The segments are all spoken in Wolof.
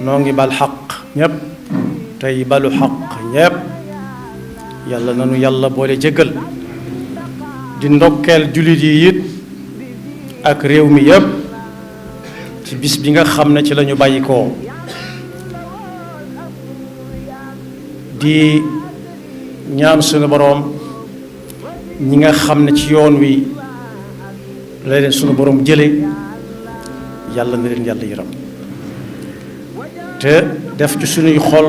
noo ngi bal xaq ñépp tey balu xaq ñépp yàlla nanu yàlla boole jéggal di ndokkeel jullit yi it ak réew mi yépp ci bis bi nga xam ne ci lañu bàyyi ko di ñaan sunu boroom ñi nga xam ne ci yoon wi la leen sunu boroom jële yàlla na leen yàlla yërëm te def ci sunuy xol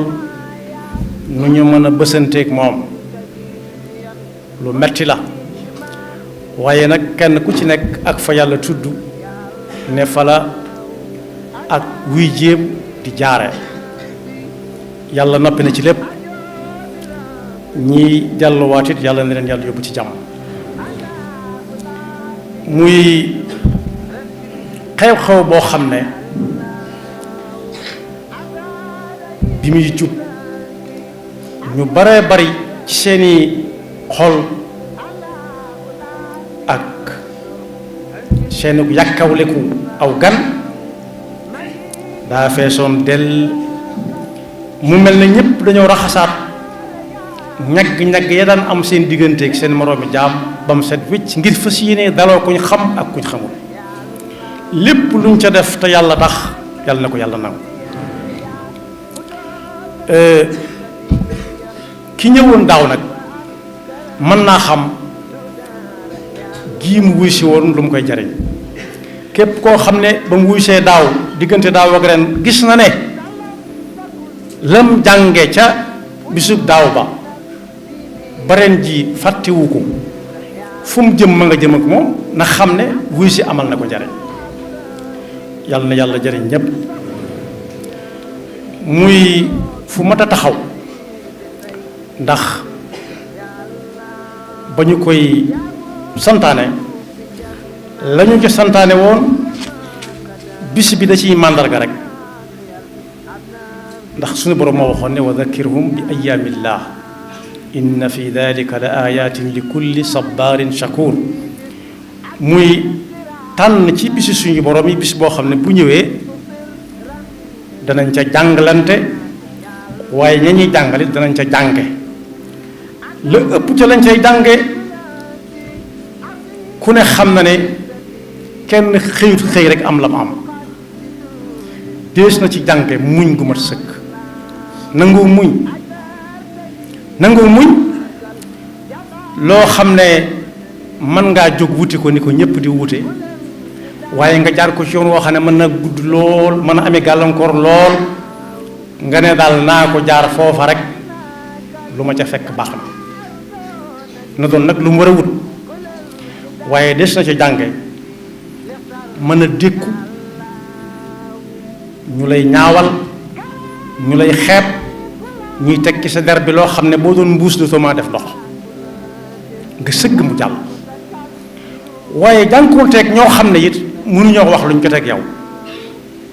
nu ñu mën a bësanteeg moom lu metti la waaye nag kenn ku ci nekk ak fa yàlla tudd ne fa la ak wuy jéem di jaare yàlla noppi na ci lépp ñiy delluwaat it yàlla na leen yàlla yóbbu ci jàmm muy xew-xew boo xam ne bi muy jub ñu bare bari ci seeni xol ak seeni yàkkawleku aw gan daa feesoon del mu mel ne ñépp dañoo raxasaat ñagg-ñagg ya daan am seen digganteeg seen moroomi jaam ba mu set wicc ngir fas yéene daloo kuñ xam ak kuñ xamul lépp luñ ca def te yàlla tax yàlla na ko yàlla nangu ki ñëwoon daaw nag mën naa xam gii mu wuy si woon lu mu koy jariñ képp koo xam ne ba mu wuy see daaw diggante daaw ak ren gis na ne lam jànge ca bisub daaw ba bareen ji fàttewu ko fu mu jëm ma nga jëm ak moom na xam ne wuy si amal na ko njariñ yàlla na yàlla jariñ ñépp muy fu mat a taxaw ndax ba ñu koy santaane lañu ci santaane woon bis bi da ciy màndarga rek ndax suñu boroom moo waxoon ne wa dhakkirhum bi ayyaamillah inna fi dalika la ayatin li kulli sabarin shakur muy tànn ci bisi suñu boroom yi bis boo xam ne bu ñëwee danañ ca jàngalante waaye ña ñuy jàngalit danañ ca jànge la ëpp ca lañ cay jànge ku ne xam na ne kenn xëyut xëy rek am la mu am dees na ci jànge muñ gu mat sëkk nangoo muñ loo xam ne mën ngaa jóg wuti ko ni ko ñëpp di wute waaye nga jaar ko ci yoon woo xam ne mën na gudd lool mën a amee gàllankoor lool nga ne daal naa ko jaar foofa rek lu ma ca fekk baax na doon nag lu mu war a wut waaye des na ca jànge mën a dékku ñu lay ñaawal ñu lay xeeb ñuy teg ci sa der bi loo xam ne boo doon mbuus du ma def dox nga sëgg mu jàll waaye jànkuwanteeg ñoo xam ne it mënuñoo wax luñ joteeg yow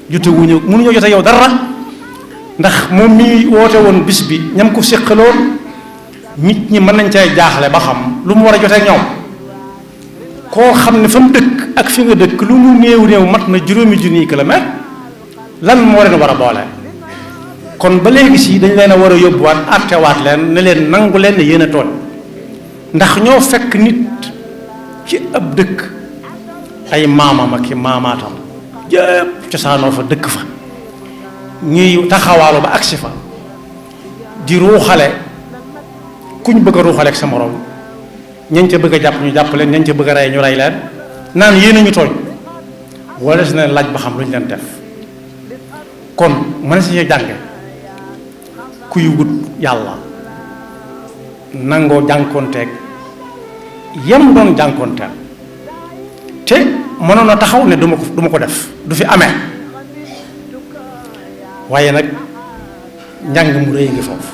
jotewuñu mënuñoo joteeg yow dara ndax moom mi woote woon bis bi ñam ko séqaloon nit ñi mën nañ cay jaaxle ba xam lu mu war a joteeg ñoom koo xam ne fa mu dëkk ak fi nga dëkk lu mu néew mat na juróomi junniy kilomètre lan moo leen war a boole kon ba léegi si dañ leen a war a yóbbuwaat àttewaat leen ne leen nangu leen ne yéen a tooñ ndax ñoo fekk nit ci ab dëkk ay maamam ak i maamaatam yépp cosaanoo fa dëkk fa ñuy taxawaalu ba agsi fa di ruuxale kuñ bëgg a ruuxale ak sa morom ñañ ca bëgg a jàpp ñu jàpp leen ñañ ca bëgg a rey ñu rey leen naan yéen a ñu tooñ wala si ne laaj ba xam lu ñu leen def kon mën si ñu jànge kuy wut yàlla nangoo jànkoonteeg yem doon jànkoonteel te mënoon a taxaw ne duma ko def du fi amee waaye nag njàng mu rëy ngi foofu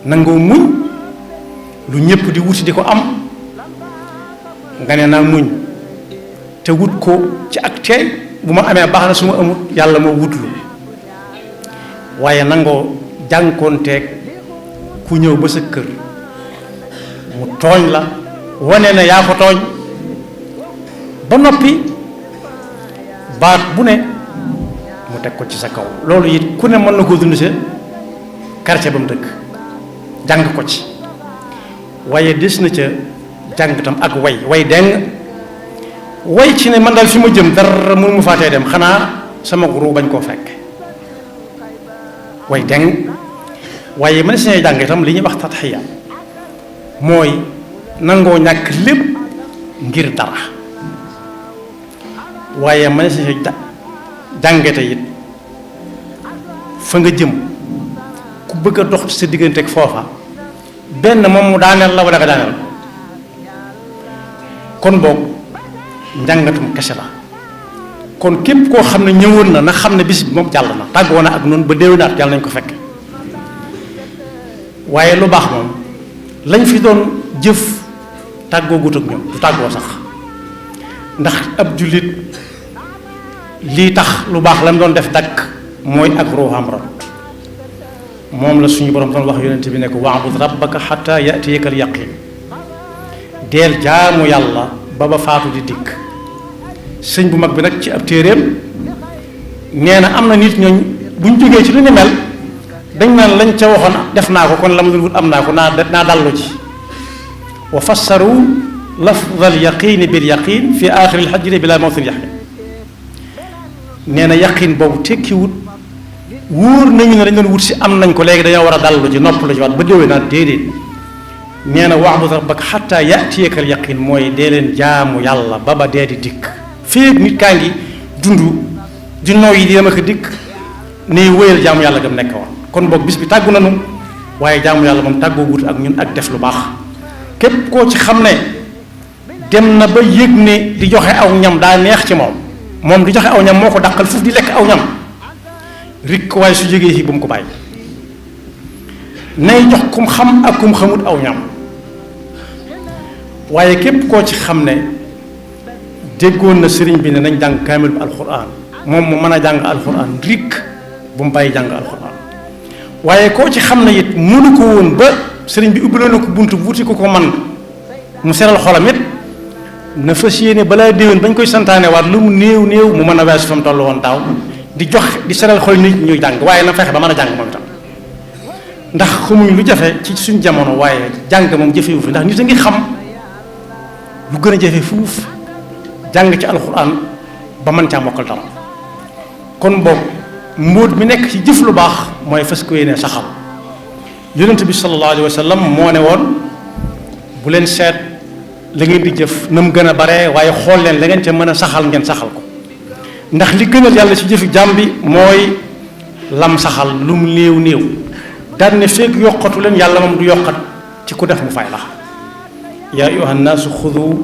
nangoo muñ lu ñëpp di wuti di ko am nga ne naa muñ te wut ko ci ak teey bu ma amee baax na su ma amut yàlla moo wutlu waaye nangoo jànkoonteeg ku ñëw ba sa kër mu tooñ la wane na yaa ko tooñ ba noppi baat bu ne mu teg ko ci sa kaw loolu it ku ne mën na koo dund sa quartier ba mu dëkk jàng ko ci waaye des na ca jàng tam ak way deng way ci ne man daal fi ma jëm dara mënu ma faatee dem xanaa sama guru bañ koo fekk way deng waaye mën si ñuy jàng itam li ñuy wax tatxiya mooy nangoo ñàkk lépp ngir dara waaye mën si ñuy jàngate it fa nga jëm ku bëgg a dox ci sa diggante ak foofa benn moom mu daaneel la wala nga daaneel kon boog njàngatum kese la kon képp koo xam ne ñëwoon na xam ne bis bi moom jàll na tàggoo na ak noonu ba déwénaat yàlla nañ ko fekk waaye lu baax moom lañ fi doon jëf tàggoo gut ak ñoom du tàggoo sax ndax ab jullit lii tax lu baax la mu doon def dakk mooy ak ruuxam rot moom la suñu borom doon wax yonent bi ne ko wa'bud rabbaka hatta ya'tiyaka al-yaqin deel jaamu yàlla ba faatu di dikk sëñ bu mag bi nag ci ab téeréem nee na am na nit ñooñ buñ jógee ci lu ni mel dañ naan lañ ca waxoon def naa ko kon la ma doon wut am naa ko naa dallu ci wa fassaru lafdha al-yaqin bil yaqin fi aaxir al-hajri bila mawtin yaqin nee na yaqin boobu tekkiwut wóor nañu ne dañ doon wut si am nañ ko léegi dañoo war a dallu ci nopp la ci waat ba déwee naa déedéet nee na wa'bud rabbaka hatta ya'tiyaka al-yaqin mooy dee leen jaamu yàlla ba dee di dikk fii nit kaa ngi dund di nooy yi di dem ak dikk ni wéyal jaamu yàlla gam nekk woon kon boog bis bi tàggu nanu waaye jaamu yàlla moom tàggoo wut ak ñun ak def lu baax képp koo ci xam ne dem na ba yëg ne di joxe aw ñam daa neex ci moom di joxe aw ñam moo ko dàqal foofu di lekk aw ñam rik waaye su jógee fii bu mu ko bàyyi nay jox kum xam ak kum xamut aw ñam waaye képp koo ci xam ne déggoon na sëriñ bi ne nañ jàng kaamil bu alxuraan moom mu mën a jàng alxuraan rik bu mu bàyyi jàng alxuraan waaye koo ci xam ne it mënu ko woon ba sëriñ bi ubbiloon na ko bunt wuti ko man mu seral xolam it na fas yéene balaa déwén bañ koy santaane waat lu mu néew mu mën a weesu fa mu toll woon daaw di di seral xol nit ñuy jàng waaye na fexe ba mën a jàng moom itam ndax xamuñ lu jafe ci suñ jamono waaye jàng moom jafewu fi ndax nit a ngi xam lu gën a jafe fuuf jàng ci alxuraan ba mën caa mokkal dara kon boog mbóot mi nekk ci jëf lu baax mooy fas ko yéene saxal yonent bi sallallahu alayhi wa sallam moo ne woon bu leen seet la ngeen di jëf na mu gën a bare waaye xool leen la ngeen ca mën a saxal ngeen saxal ko ndax li gënal yàlla ci jëfi jàmm bi mooy lam saxal lu mu néew daan ne fekk yokkatu leen yàlla moom du yokkat ci ku def mu fay la yaa ayuha nnaasu xudu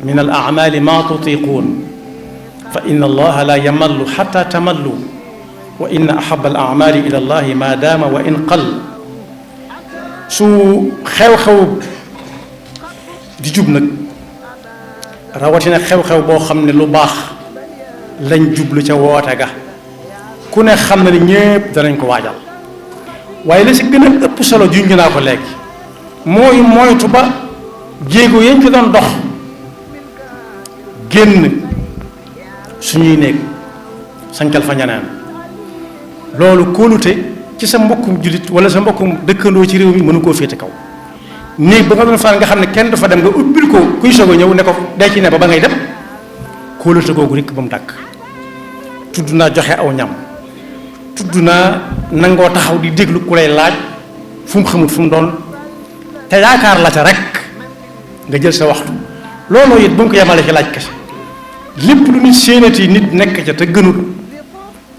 min al amali ma tutiquun fa inna allaha la yamallu xata tamallu wa inna ahaba al amali ila allahi ma daama wa in qal su xew-xew di jub nag rawatina xew-xew boo xam ne lu baax lañ jublu ca woote ga ku ne xam na ne ñépp danañ ko waajal waaye la si gën a ëpp solo junj naa ko léegi mooy moytu ba jéego yañ ko doon dox génn suñuy néeg sancal fa ñaneen loolu kóolute ci sa mbokkum jullit wala sa mbokkum dëkkandoo ci réew mi mënu koo féete kaw néeg ba nga doon fanaan nga xam ne kenn du fa dem nga ubbil ko kuy soog a ñëw ne ko day ci ne ba ngay dem kóolute googu rekk ba mu dàkk tudd naa joxe aw ñam tudd naa nangoo taxaw di déglu ku lay laaj fu mu xamut fu mu doon te yaakaar la ca rek nga jël sa waxtu looloo it bu mu ko yemale ci laaj kese lépp lu nit séenati nit nekk ca te gënut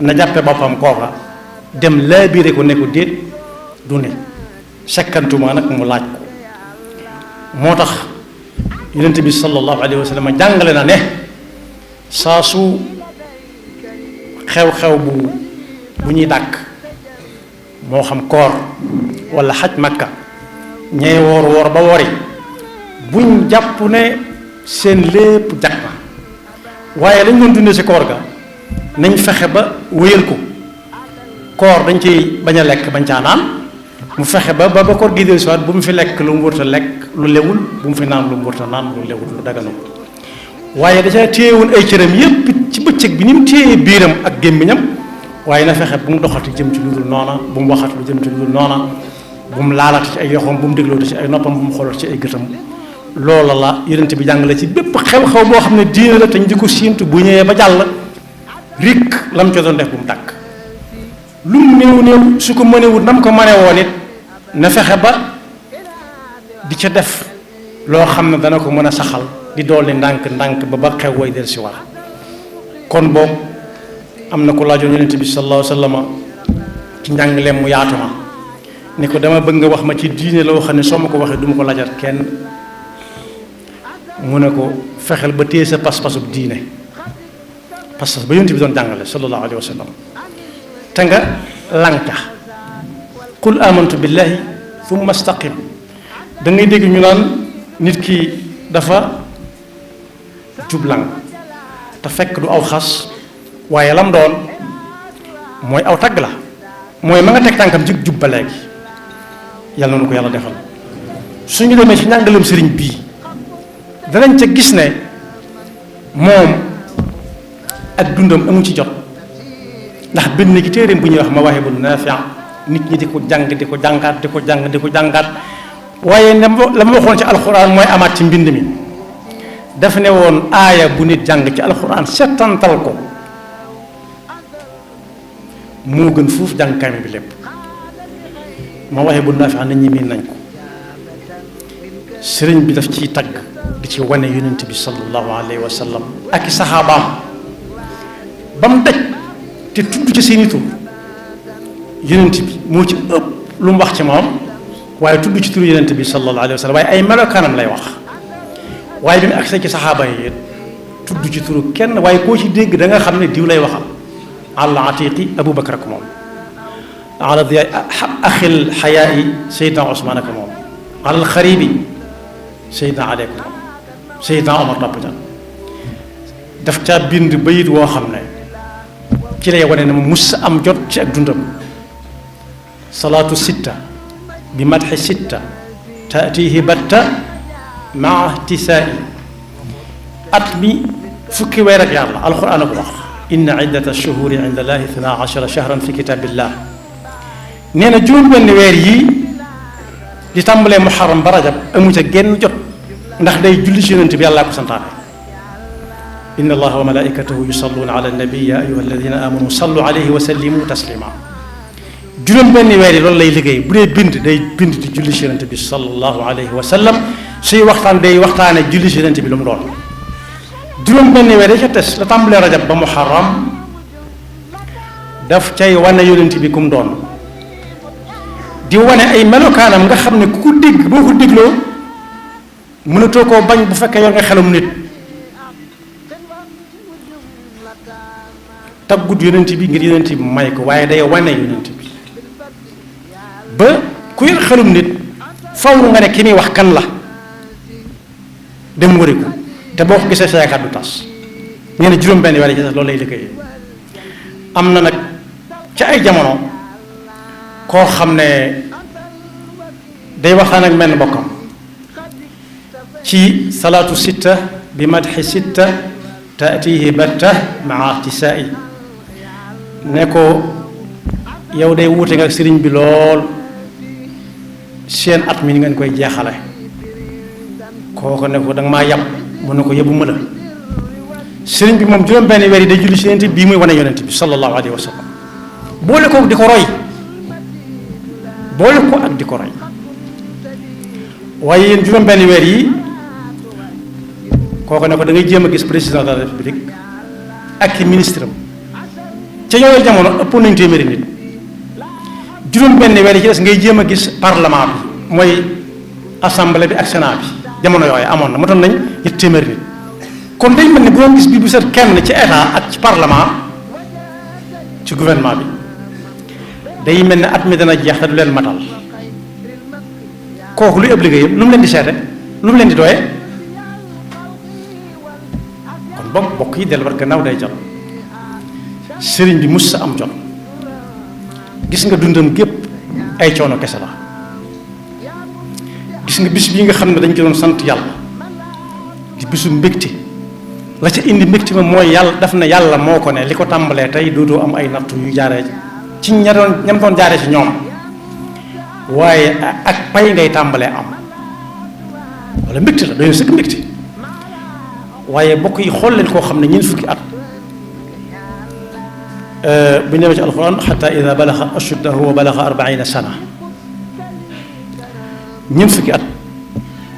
na jàppe boppam kooka dem laabire ko ne ko déet du ne sekkantuma nag mu laaj ko moo tax yonent bi sallallahu alayhi wa sallam jàngale na ne saa su xew-xew bu ñuy dàkk moo xam koor wala xaj makka ñey woor ba wori buñ jàpp ne seen lépp jag na waaye lañ doon dundee ci koor ga nañ fexe ba wéyal ko koor dañ ciy bañ a lekk bañ caa naan mu fexe ba koor gi del si waat bu mu fi lekk lu mu wërta lekk lu lewul bu mu fi naan lu mu wërta naan lu lewul lu daganu waaye da caa téyewoon ay cëram yépp ci bëccëg bi ni mu téyee biiram ak gémmiñam waaye na fexe bu mu doxati jëm ci lu dul noona, bu mu waxati lu jëm ci lu dul noona, bu mu laalati ci ay yoxoom, bu mu déglooti ci ay noppam, bu mu xoolati ci ay gëtam. loola la yonent bi jàngale ci bépp xew-xew boo xam ne diine la te ñu di ko siintu bu ñëwee ba jàll rik lam ca doon def bu mu tàkk. lu mu néew néew su ko mënewut nam ko mëne woon it na fexe ba di ca def loo xam ne dana ko mën a saxal di dolli ndànk-ndànk ba xew way del si war. kon boobu am na ko laajoon yonent bi sallallahu alayhi wa sallam ci njàngaleem mu yaatu ma ne ko dama bëgg nga wax ma ci diine loo xam ne soo ma ko waxee du ma ko laajat kenn. mu ne ko fexeel ba téye sa pas-pasub diine pas-pas ba yonent bi doon jàngale sallallahu alayhi wa sallam te nga lanka qul amantu billahi thumma istaqim. da ngay dégg ñu naan nit ki dafa jublang te fekk du aw xas waaye lam doon mooy aw tagg la mooy ma nga teg tànkam ci jub ba léegi. yàlla na ko yàlla defal suñu demee ci njàngaleem sëriñ bii danañ ca gis ne moom ak dundam amu ci jot ndax bind na ci téeréem bu ñuy wax Mawaahibun Naafi' nit ñi di ko jàng di ko jàngaat di ko jàng di ko jàngaat waaye la ma waxoon ci alxuraan mooy amaat ci mbind mi. dafa ne woon aaya bu nit jàng ci alxuraan settantal ko moo gën fuuf jàng kaamil bi lépp. Mawaahibun Naafi' nit ñi miin nañ ko sëriñ bi daf ciy tagg di ci wane yonent bi sallallahu alayhi wa sallam ak i saxaabaam ba mu daj te tudd ci seeni tur yonent bi moo ci ëpp lu mu wax ci moom waaye tudd ci turu yonent bi sallallahu alayhi wa sallam waaye ay melokaanam lay wax. waaye bi mu agsee ci saxaaba yi tudd ci turu kenn waaye koo ci dégg da nga xam ne diw lay waxal. ala atiqi Abu Bakar ak moom ala di axil xayaayi Seydina Ousmane ak moom alal xaribi Seydina Ali ak moom Seydina Omar topp ca daf caa bind bayit woo xam ne ci lay wane ne mu mus am jot ci ak dundam. salaatu sitta bi madxi sitta taatihi batta maa ihtisaa'i. at mi fukki weer ak yàlla alxuraan a ko wax. inna iddata shuhuri inda llahi 12 shahran fi kitaabillah. nee na juróom-benn weer yii di tàmbalee muharram ba rajab amu ca genn jot ndax day julli ci yonent bi yàllaa ko santaane. inna allaha wa malaikatahu yusalluuna ala nabi ya ayuha alladina amanu sallu alayhi wa sallimu taslima. juróom-benn weer yi loolu lay liggéey bu dee bind day bind di julli ci yonent bi sallallahu alayhi wa sallam suy waxtaan day waxtaane julli ci yonent bi lu mu doon. juróom-benn weer yi ca tes la tàmbalee rajab ba muharram daf cay wane yonent bi kum doon. di wane ay melokaanam nga xam ne ku ko dégg boo ko dégloo mënatoo koo bañ bu fekkee yor nga xelum nit. taggut yonent bi ngir yonent bi may ko waaye day wane yonent bi ba ku yor xelum nit faw nga ne ki muy wax kan la dem wari ko te boo ko gisee sa yaakaar du tas. nee na juróom-benn weer yi ci loolu lay liggéey. am na nag ci ay jamono koo xam ne day waxtaan ak menn bokkam ci salaatu sitta bi madxi sitta taatihi batta maa ihtisaa'i. ne ko yow day wuute nga ak sëriñ bi lool seen at mi ni ngeen koy jeexale. kooko ne ko danga maa yàpp mu ne ko yëbuma la. sëriñ bi moom juróom-benn weer yi day julli si yonent bii muy wane yonent bi sallallahu alayhi wa sallam boole ko di ko roy boole ko ak di ko roy. waaye yéen juróom-benn weer yi kooko ne ko da ngay jéem a gis président de la république ak i ministre am ca yooyu jamono ëpp nañ téeméeri nit. juróom-benn weer yi ci des ngay jéem a gis parlement bi mooy assemblée bi ak sénat bi jamono yooyu amoon na matoon nañ ñetti téeméeri nit. kon day mel ni bu doon gis bi bu set kenn ci état ak ci parlement ci gouvernement bi day mel ne at mi dana jeex te du leen matal. kooku luy ëpp liggéeyam lu mu leen di seete lu mu leen di doye. kon boog bokk yi delluwaat gannaaw day jot. sëriñ bi mus sa am jot gis nga dundam gépp ay coono kese la. gis nga bis bii nga xam ne dañ ci doon sant yàlla di bisu mbégte la ca indi mbégte ma mooy yàlla daf na yàlla moo ko ne li ko tàmbalee tey dootoo am ay nattu yu jaaree ci ñam doon jaaree ci ñoom waaye ak pay ngay tàmbalee am wala mbégte la dañoo sëkk mbégte waaye bokk yi xool leen koo xam ne ñeent fukki at bu ñëwee ci alquran xata ida balaxa ashuddahu wa balaxa 40 sana ñeent fukki at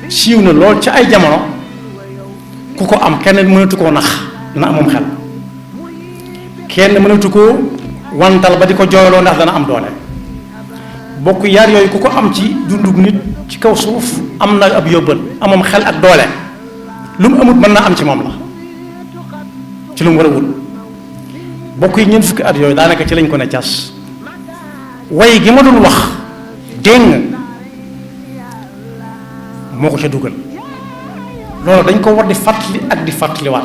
siiw na lool ci ay jamono ku ko am kenn mënatu koo nax dana amum xel kenn mënatu koo wantal ba di ko jooyloo ndax dana am doole bokk yaar yooyu ku ko am ci dundug nit ci kaw suuf am na ab yóbbal amum xel ak doole lu mu amut mën naa am ci moom la ci lu mu war a wut bokk yi ñeent fukki at yooyu daanaka ci lañ ko ne cas way gi ma doon wax dégg moo ko ca dugal loolu dañ ko war di fàttali ak di fàttaliwaat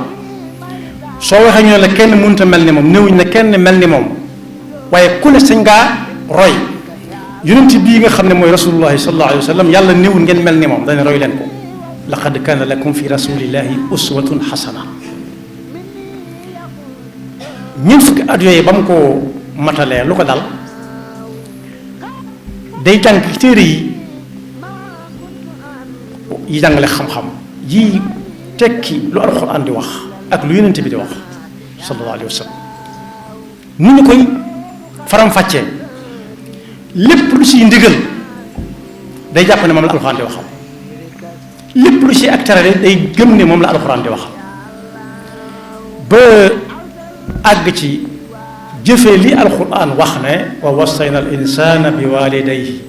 soo waxee ñu ne la kenn mënut a mel ni moom néewuñ ne kenn mel ni moom waaye ku ne sañ ngaa roy yonent bii nga xam ne mooy rasulullahi sallallahu alayhi wa sallam yàlla néewul ngeen mel ni moom dañ roy leen ko laqad kaana lakum fi rasulillahi uswatun xasana ñeent fukki at yooyu ba mu ko matalee lu ko dal day jàng téere yi jàngale xam-xam yi tekki lu alxuraan di wax ak lu yonent bi di wax sallallahu alayhi wa sallam ni ñu koy faram-fàccee lépp lu siy ndigal day jàpp ne moom la alxuraan di waxal lépp lu si ak tere day gëm ne moom la alxuraan di waxal ba àgg ci jëfee li alxuraan wax ne wa wassayna al insana bi walidayhi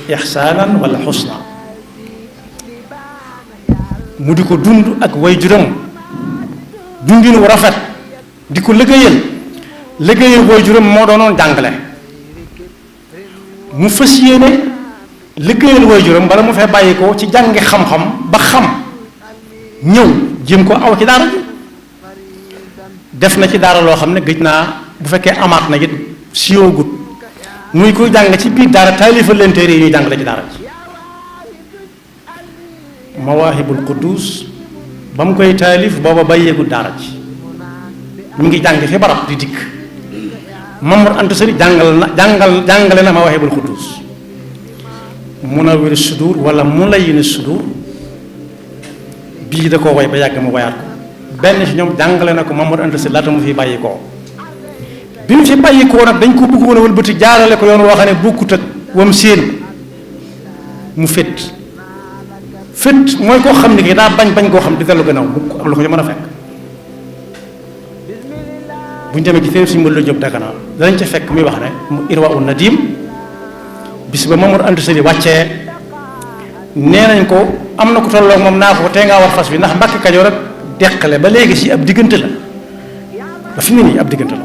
ihsanan wala xusna mu di ko dund ak way juram dundin wu rafet di ko liggéeyal way juram moo doonoon jàngale mu fas yéene liggéeyal way juram bala mu fee bàyyi ko ci jàngi xam-xam ba xam ñëw jéem ko aw ci daara ji def na ci daara loo xam ne gëj naa bu fekkee amaat na it siyoo gut muy koy jàng ci biir daara taalifal leen téere yi ñuy jàngale ci daara ji mawaahibul quddus ba mu koy taalif booba bàyyeegul daara ji mu ngi jàng fi barab di dikk Mamour Anta Sali jàngale na mawaahibul quddus munawwir sudur wala mulayyin sudur bii da koo way ba yàgg mu wayaat ko benn ci ñoom jàngale na ko Mamour Anta Sali laata mu fi bàyyi koo bi mu fi bàyyi koo nag dañ ko bëggoon a wëlbati jaarale ko yoon woo xam ne bokkut ak wam séen mu fét mooy koo xam ne kii daa bañ koo xam di dellu gannaaw mukk ak lu ko ci mën a fekk bu ñu demee ci téere suñu mën la jóg Dagana danañ ca fekk muy wax ne mu Irwa un Nadim bis ba Mamour Anta Sali wàccee nee nañ ko am na ko tolloog moom naa ko tey ngaa war fas bi ndax Mbàkke Kajoor rek deqale ba léegi si ab diggante la ba fi mu ne nii ab diggante la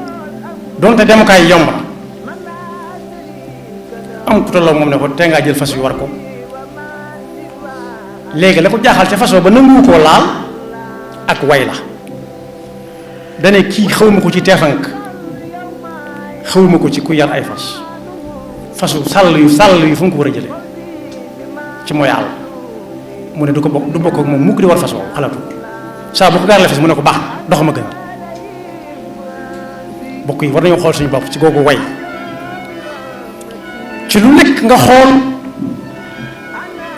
donte demukaay yomb na am ko tolloog moom ne ko tey ngaa jël fas bi war ko léegi la ko jaaxal ca façon ba nangu koo laal ak way la dane kii xawma ko ci teefank xawma ko ci ku yar ay fasu sàll yu fu mu ko war a jële ci mooy àll mu ne du bokk ak moom mukk di war fas woowu xalaatu saa bu ko gaar la fas mu ne ko baax dox ma gën bokk yi war nañoo xool suñu bopp ci googu way ci lu nekk nga xool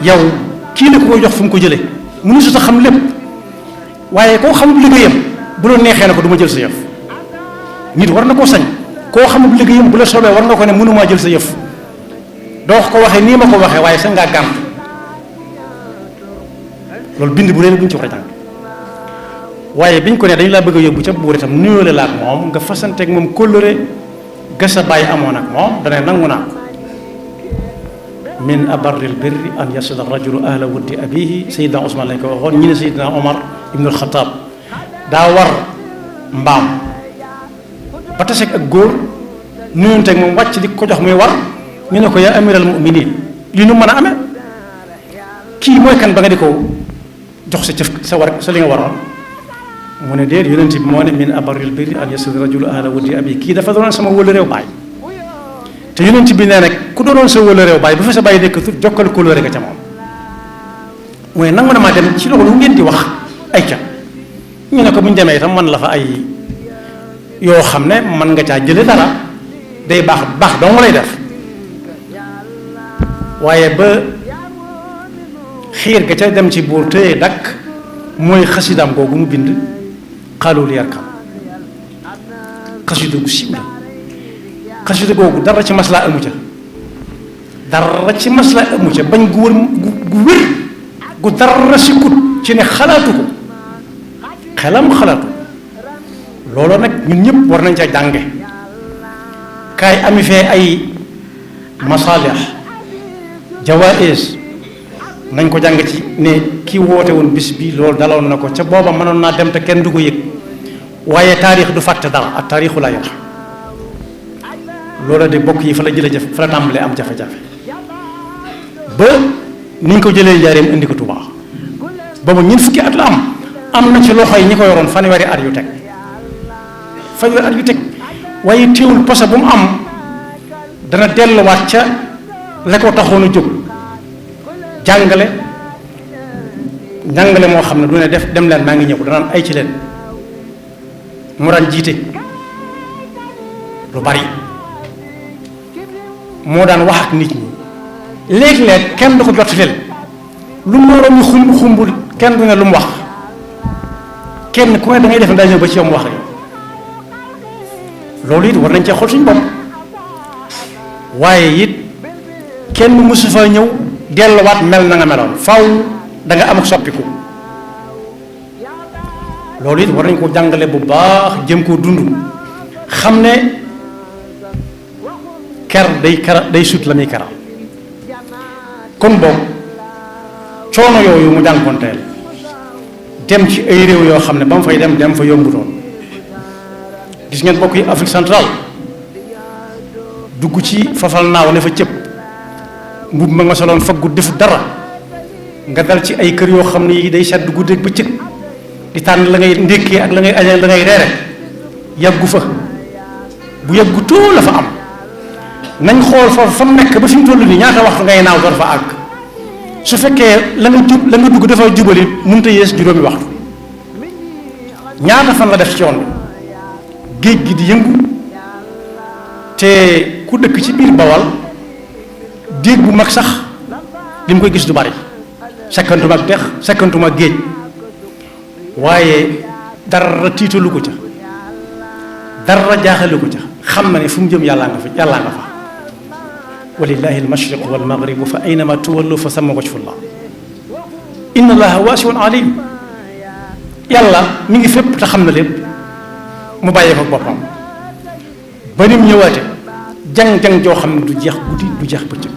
yow kii la ko koy jox fu mu ko jëlee mënu su sa xam lépp waaye koo xamul liggéeyam bu la neexee na ko du ma jël sa yëf nit war na koo sañ koo xamul liggéeyam bu la soobee war nga ko ne mënumaa jël sa yëf doo ko waxee nii ma ko waxee waaye sañ ngaa gànt loolu bind bu leen bu ñu ci war a jàng waaye biñ ko ne dañ laa bëgg a yóbbu ca buur itam nuyoole la ak moom nga fasanteeg moom kóllëre ga sa bàyyi amoon ak moom dana nangu naa ko min abarril birri an yasila rajulu ahla wuddi abihi sayidna Ousmane lañ ko waxoon ñi ne sayidna Omar ibnul Xataab daa war mbaam ba taseeg ak góor nuyonteeg moom wàcc di ko jox muy war ñu ne ko yaa amiral muminin li nu mën a amee kii mooy kan ba nga di ko jox sa cëf sa li nga waroon mu ne déet yonent bi moo ne min abarril birri an yasila rajulu ahla wuddi abihi kii dafa doon sama wëla réew baay te yonent bi nee nag ku doonoon sa wëla réew baay bu fa sa bàyyi nekk tut jokkal kóllëre ga ca moom mu ne nangu na maa dem ci loolu ngeen di wax ay ca ñu ne ko bu ñu demee itam man la fa ay yoo xam ne man nga caa jële dara day baax baax dong lay def waaye ba xiir ga ca dem ci buur téye dakk mooy xasidaam googu mu bind xaalul yarkam xasida gu siiw la xasida googu dara ci maslaa amu ca dara ci maslaa amu ca bañ gu wër gu wér gu dara sikkut ci ne xalaatu ko xelam xalaatu loolu nag ñun ñëpp war nañ ca jànge kaay ami fee ay masalih jawaïs nañ ko jàng ci ne kii woote woon bis bi loolu daloon na ko ca booba mënoon naa dem te kenn du ko yëg waaye taarix du fàtte dara ak taarixu la yor loola de bokk yi fa la jële fa la tàmbalee am jafe-jafe ba niñ ko jëlee njaareem indi ko Tuubaa booba ñun fukki at la am na ci loxo yi ñi ko yoroon fanweeri at yu teg waaye teewul posa bu mu am dana delluwaat ca la ko taxoon a jóg njàngale moo xam ne du ne def dem leen maa ngi ñëw danaan ay ci leen mu daan jiite lu bari moo daan wax ak nit ñi léeg-léeg kenn du ko jot leen lu mbooloo mi xumbul kenn du ne lu mu wax kenn ku ne da ngay def daa ñëw ba ci yow mu wax rek loolu it war nañ cee xool suñu bopp waaye it kenn mësu fa ñëw delluwaat mel na nga meloon faw da nga am ak soppiku loolu it war nañ ko jàngale bu baax jëm koo dund xam ne ker day sut la muy keral kon boog coono yooyu mu jànkoonteel dem ci ay réew yoo xam ne ba mu fay dem fa yombutoon gis ngeen bokk yi Afrique centrale dugg ci fafal naaw ne fa cëpp mbub ma nga soloon faggu defu dara nga dal ci ay kër yoo xam ne yi day sedd guddeeg bëccëg di tànn la ngay ndékkee ak la ngay añal la ngay reere yàggu fa bu yàggu too la fa am nañ xool foofu fa mu nekk ba fi mu toll nii ñaata waxtu ngay naaw door fa àgg su fekkee la nga dugg dafa jubali mënut a yées juróomi waxtu ñaata fan la def ci yoon bi géej gi di yëngu te ku dëkk ci biir Bawal déeg bu mag sax li mu koy gis du bari sekkantuma ak dex sekkantuma ak géej waaye dara tiitalu ko ca dara jaaxalu ko ca xam na ne fu mu jëm yàllaa nga fa walillahi almashriq walmaghribu fa aynama tuwallu fa samma wajhullah inna allaha waasiun alim yàlla mi ngi fépp te xam na lépp mu bàyyee ko boppam ba nim ñëwaate jang-jang joo xam ne du jeex guddi du jeex bëccëg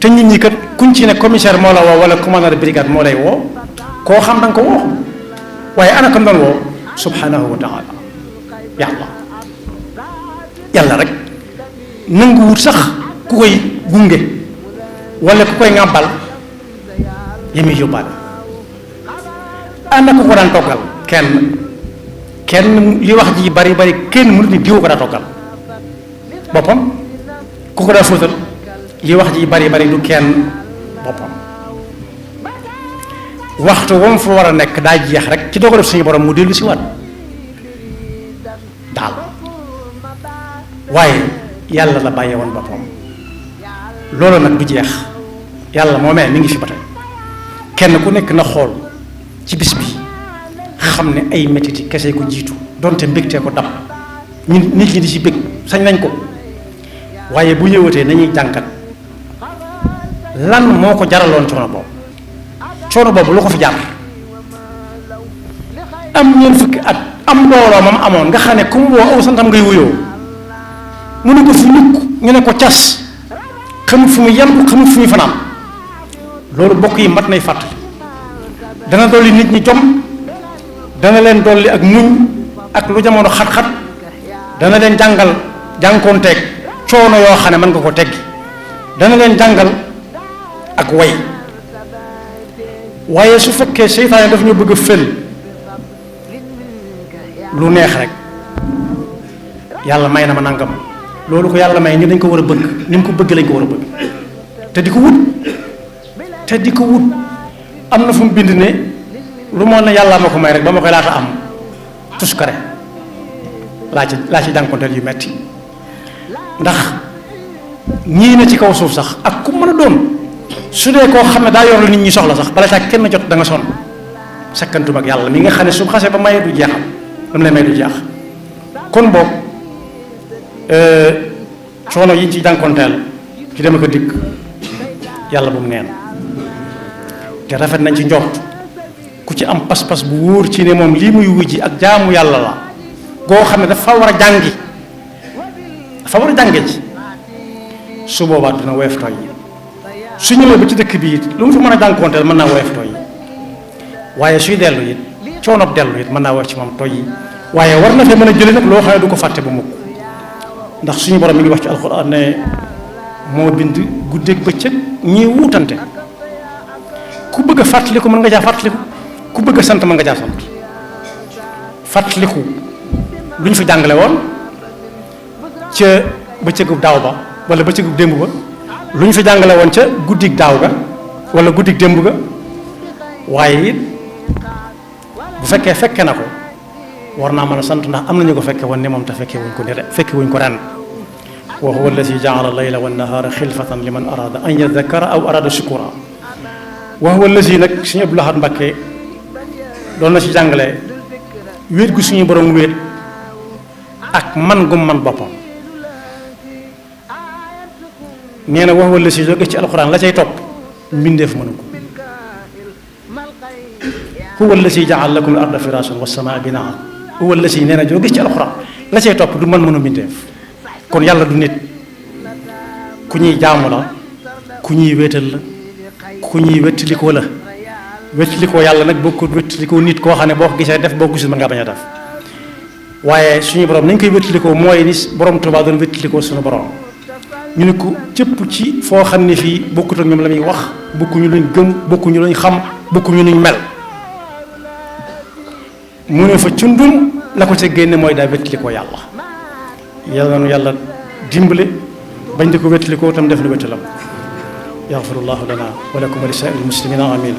te ñun ñi kat kuñ ci ne commissaire moo la woo wala commandant de brigade moo lay woo koo xam da nga ko woo waaye ana ko doon woo subhanahu wa taala yàlla rek nanguwut sax ku koy gunge wala ku koy ŋàbbal yemi yóbbaale ana ku ko daan toggal kenn li wax ji bari kenn mënut ni diw ko daa toggal boppam ku ko daa fóotal li wax ji bari du kenn boppam waxtu wam fa war a nekk daa jeex rek ci dogal suñu borom mu dellu si waat daal waaye yàlla la bàyyee woon boppam loolu nag du jeex yàlla moomee mi ngi fi ba tey kenn ku nekk na xool ci bis bi xam ne ay mettiti kese ko jiitu donte mbégtee ko dab nit ñi di ci bég sañ nañ ko waaye bu ñëwatee nañuy jàngat lan moo ko jaraloon coono boobu lu ko fi jar am ñeent fukki at am mbooloo mam amoon nga xam ne comme woo aw santam ngay wuyoo mu ne ko fu ñukk ñu ne ko cas xamut fu muy yem xamut fu muy fanaan loolu bokk yi mat nay fàttali dana dolli nit ñi jom dana leen dolli ak muñ ak lu jamono xat-xat dana leen jàngal jànkoonteeg coono yoo xam ne mën nga ko teggi dana leen jàngal ak way waaye su fekkee seytaane daf ñu bëgg a fël lu neex rek yàlla may na ma nangam loolu ko yàlla may ni dañ ko war a bëgg ni mu ko bëgg lañ ko war a bëgg te di ko wut am na fu mu bind ne lu moo ne yàlla ma ko may rek ba ma koy laata am tuskare laa ci jànkonteel yu metti ndax ñii na ci kaw suuf sax ak ku mën a doon su dee koo xam ne daa yor lu nit ñi soxla sax bala caa kenn jot da nga sonn sakkantum ak yàlla mi nga xam ne su xasee ba maye du jeexam dam lay may du jeex kon boog coono yi ñu ci jànkonteel ci dama ko dikk yàlla bu mu neen te rafet nañ ci njort ku ci am pas-pas bu wóor ci ne moom lii muy wujji ak jaamu yàlla la goo xam ne dafa war a jàngi ci su boobaa dina woyof tooy su ñëwee ba ci dëkk bi it lu mu fi mën a jànkoonteel mën naa woyof tooy waaye suy dellu it coonob dellu it mën naa woyof ci moom tooy waaye war na fee mën a jële nag loo xam ne du ko fàtte ba mukk ndax suñu borom mi ngi wax ci alxuraan ne moo bind guddeeg bëccëg ñii wuutante ku bëgg a fàttaliku mën nga caa fàttaliku ku bëgg a sant mën nga caa sant fàttaliku lu ñu fi jàngale woon ca bëccëgu daaw ba wala bëccëgu démb ba lu ñu fi jàngale woon ca guddig daaw ga wala guddig démb ga waaye it bu fekkee fekke na ko war naa mën a sant ndax am nañu ko fekke woon ne moom te fekke wuñ ko ren wa huwa alladi jaala layla wa nahaara xilfatan liman arada an yadakara aw arada shukura wa huwa alladi nag suñu Abdul Ahad Mbakke doon na ci jàngale wéet gu suñu borom wéet ak man gum man boppam nee na wa huwa alladi jóge ci alquran la cay topp mbindeef mënu ko huwa alladi jaala lakum al arda firaasan wa samaa binaa huwa alladi nee na jóge ci alquran la cay topp du man mënu mbindeef kon yàlla du nit ku ñuy jaamu la ku ñuy wéetal la ku ñuy wettalikoo la wettalikoo yàlla nag bokkut wettalikoo nit koo xam ne boo ko gisee def boo ko gisul mën ngaa bañ a def waaye suñu borom nañ koy wettalikoo mooy ni borom Tuubaa doon wettalikoo suñu borom ñu ne ko cëpp ci foo xam ne fii bokkut ak ñoom la muy wax bokkuñu luñ gëm bokkuñu luñ xam bokkuñu luñ mel mu ne fa cundum la ko ca génne mooy daa wettalikoo yàlla yàlla na yàlla dimbale bañ di ko wettalikoo tam def lu wettalam yaxfirullahu lana wa lakum wa li saa'iril muslimina amin